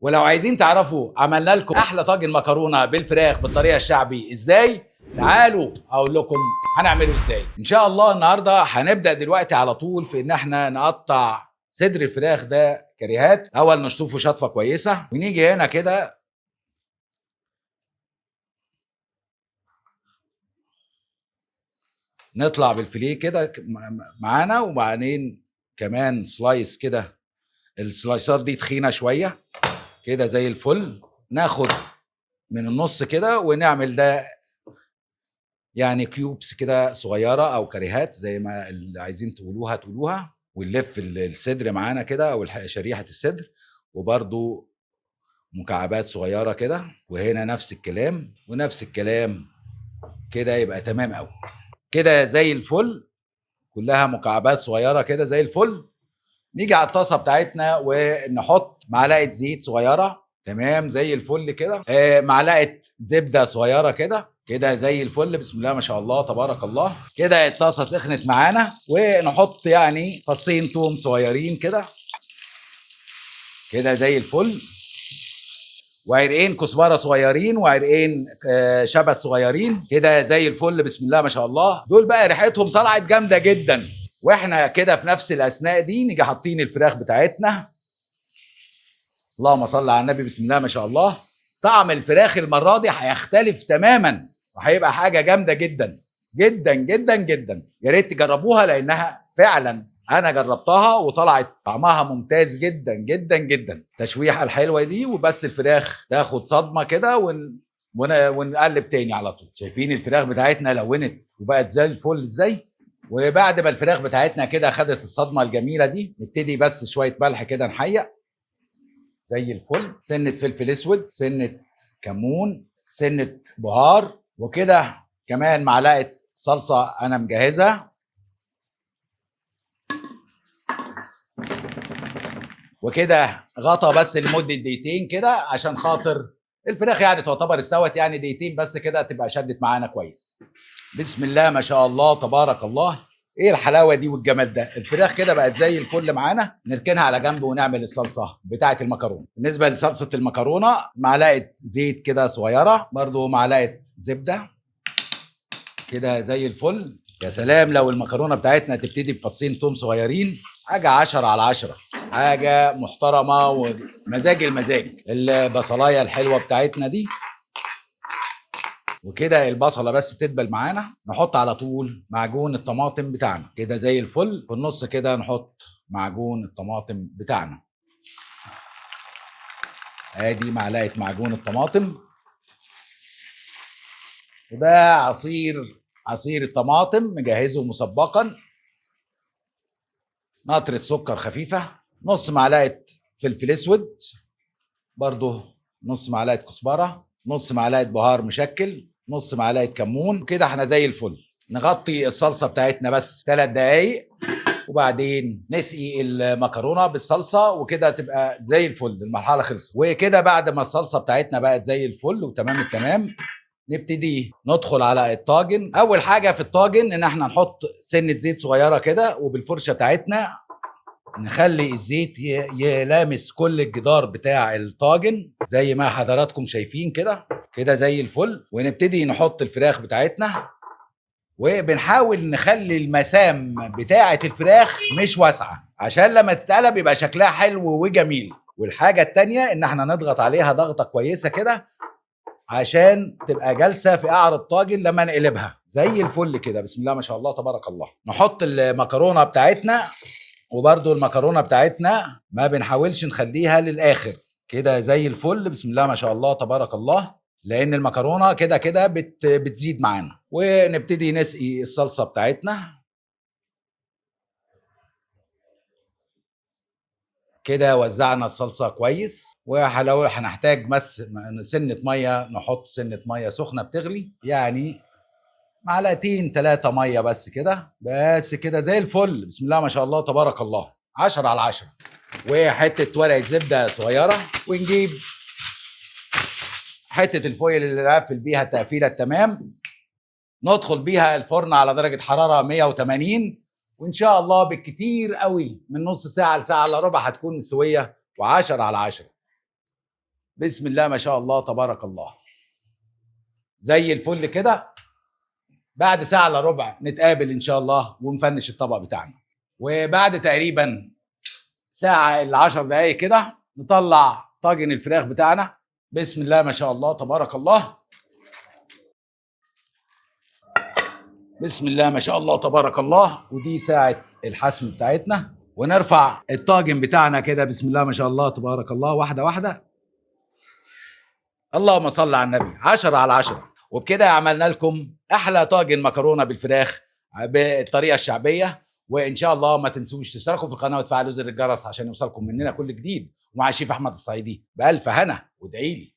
ولو عايزين تعرفوا عملنا لكم احلى طاجن مكرونه بالفراخ بالطريقة الشعبي ازاي، تعالوا اقول لكم هنعمله ازاي. ان شاء الله النهارده هنبدا دلوقتي على طول في ان احنا نقطع صدر الفراخ ده كريهات. اول نشطفه شطفه كويسة، ونيجي هنا كده نطلع بالفيليه كده معانا، وبعدين كمان slice كده. السلايسات دي تخينة شوية كده زي الفل. ناخد من النص كده ونعمل ده يعني cubes كده صغيرة او كريهات زي ما اللي عايزين تقولوها تقولوها. ونلف الصدر معانا كده او شريحة الصدر، وبرده مكعبات صغيرة كده. وهنا نفس الكلام ونفس الكلام كده، يبقى تمام قوي كده زي الفل. كلها مكعبات صغيرة كده زي الفل. نيجي على الطاسه بتاعتنا ونحط معلقه زيت صغيرة، تمام زي الفل كده. معلقه زبدة صغيرة كده كده زي الفل، بسم الله ما شاء الله تبارك الله. كده الطاسه سخنت معانا، ونحط يعني فصين توم صغيرين كده كده زي الفل، وعرقين كزبره صغيرين، وعرقين شبت صغيرين كده زي الفل، بسم الله ما شاء الله. دول بقى ريحتهم طلعت جامدة جدا. واحنا كده في نفس الاثناء دي نيجي حاطين الفراخ بتاعتنا. اللهم صل على النبي، بسم الله ما شاء الله. طعم الفراخ المرة دي هيختلف تماما، وهيبقى حاجة جامدة جدا جدا جدا جدا. يا ريت تجربوها لانها فعلا انا جربتها وطلعت طعمها ممتاز جدا جدا جدا. التشويحه الحلوة دي، وبس الفراخ تاخد صدمة كده ونقلب تاني على طول. شايفين الفراخ بتاعتنا لونت وبقت زي الفل ازاي؟ وبعد ما الفراخ بتاعتنا كده خدت الصدمة الجميلة دي، نبتدي بس شوية ملح كده نحيق زي الفل، سنة فلفل اسود، سنة كمون، سنة بهار، وكده كمان معلقه صلصه انا مجهزها. وكده غطا بس لمدة دقيقتين كده عشان خاطر الفراخ يعني تعتبر استوت، يعني دقيقتين بس كده تبقى شدت معانا كويس. بسم الله ما شاء الله تبارك الله، ايه الحلاوة دي والجمال ده. الفراخ كده بقت زي الفل معانا. نركنها على جنب ونعمل الصلصه بتاعه المكرونه. بالنسبة لصلصه المكرونه، معلقه زيت كده صغيرة، برضو معلقه زبدة كده زي الفل. يا سلام لو المكرونه بتاعتنا تبتدي بفصين توم صغيرين، حاجة 10 على 10، حاجة محترمه ومزاج المزاج. البصلايه الحلوة بتاعتنا دي، وكده البصله بس تدبل معانا، نحط على طول معجون الطماطم بتاعنا كده زي الفل. في النص كده نحط معجون الطماطم بتاعنا. ادي معلقه معجون الطماطم، وده عصير الطماطم مجهزة مسبقا. نقطة سكر خفيفة، نص معلقه فلفل اسود، برضو نص معلقه كزبره، نص معلقه بهار مشكل، نص معلقه كمون. كده احنا زي الفل. نغطي الصلصه بتاعتنا بس 3 دقايق، وبعدين نسقي المكرونه بالصلصه، وكده تبقى زي الفل. المرحلة خلصت. وكده بعد ما الصلصه بتاعتنا بقت زي الفل وتمام التمام، نبتدي ندخل على الطاجن. اول حاجة في الطاجن ان احنا نحط سنة زيت صغيرة كده، وبالفرشه بتاعتنا نخلي الزيت يلامس كل الجدار بتاع الطاجن زي ما حضراتكم شايفين كده كده زي الفل. ونبتدي نحط الفراخ بتاعتنا، وبنحاول نخلي المسام بتاعة الفراخ مش واسعة عشان لما تتقلب يبقى شكلها حلو وجميل. والحاجة التانية ان احنا نضغط عليها ضغطة كويسة كده عشان تبقى جالسة في قعر الطاجن لما نقلبها زي الفل كده، بسم الله ما شاء الله تبارك الله. نحط المكرونة بتاعتنا، وبرده المكرونة بتاعتنا ما بنحاولش نخليها للآخر كده زي الفل، بسم الله ما شاء الله تبارك الله، لأن المكرونة كده كده بتزيد معانا. ونبتدي نسقي الصلصة بتاعتنا كده. وزعنا الصلصة كويس، ولو هنحتاج بس سنة مية نحط سنة مية سخنة بتغلي، يعني معلقتين 3 مية بس كده، بس كده زي الفل، بسم الله ما شاء الله تبارك الله، 10 على 10. وحتة ورقة زبدة صغيرة، ونجيب حتة الفويل اللي نقفل بيها التقفيلة التمام، ندخل بيها الفرن على درجة حرارة 180، وإن شاء الله بالكتير قوي من نص ساعة لساعة إلا ربع هتكون مستوية، و10 على 10. بسم الله ما شاء الله تبارك الله، زي الفل كده. بعد ساعة الا ربع نتقابل ان شاء الله ونفنش الطبق بتاعنا. وبعد تقريبا ساعة الا 10 دقايق كده نطلع طاجن الفراخ بتاعنا. بسم الله ما شاء الله تبارك الله. بسم الله ما شاء الله تبارك الله. ودي ساعة الحسم بتاعتنا. ونرفع الطاجن بتاعنا كده بسم الله ما شاء الله تبارك الله، واحدة واحدة. اللهم صل على النبي. 10 على 10. وبكده عملنا لكم أحلى طاجن مكرونة بالفراخ بالطريقة الشعبية. وإن شاء الله ما تنسوش تشتركوا في القناة وتفعلوا زر الجرس عشان يوصلكم مننا كل جديد. ومع الشيف أحمد الصعيدي بألف هنا، وادعيلي.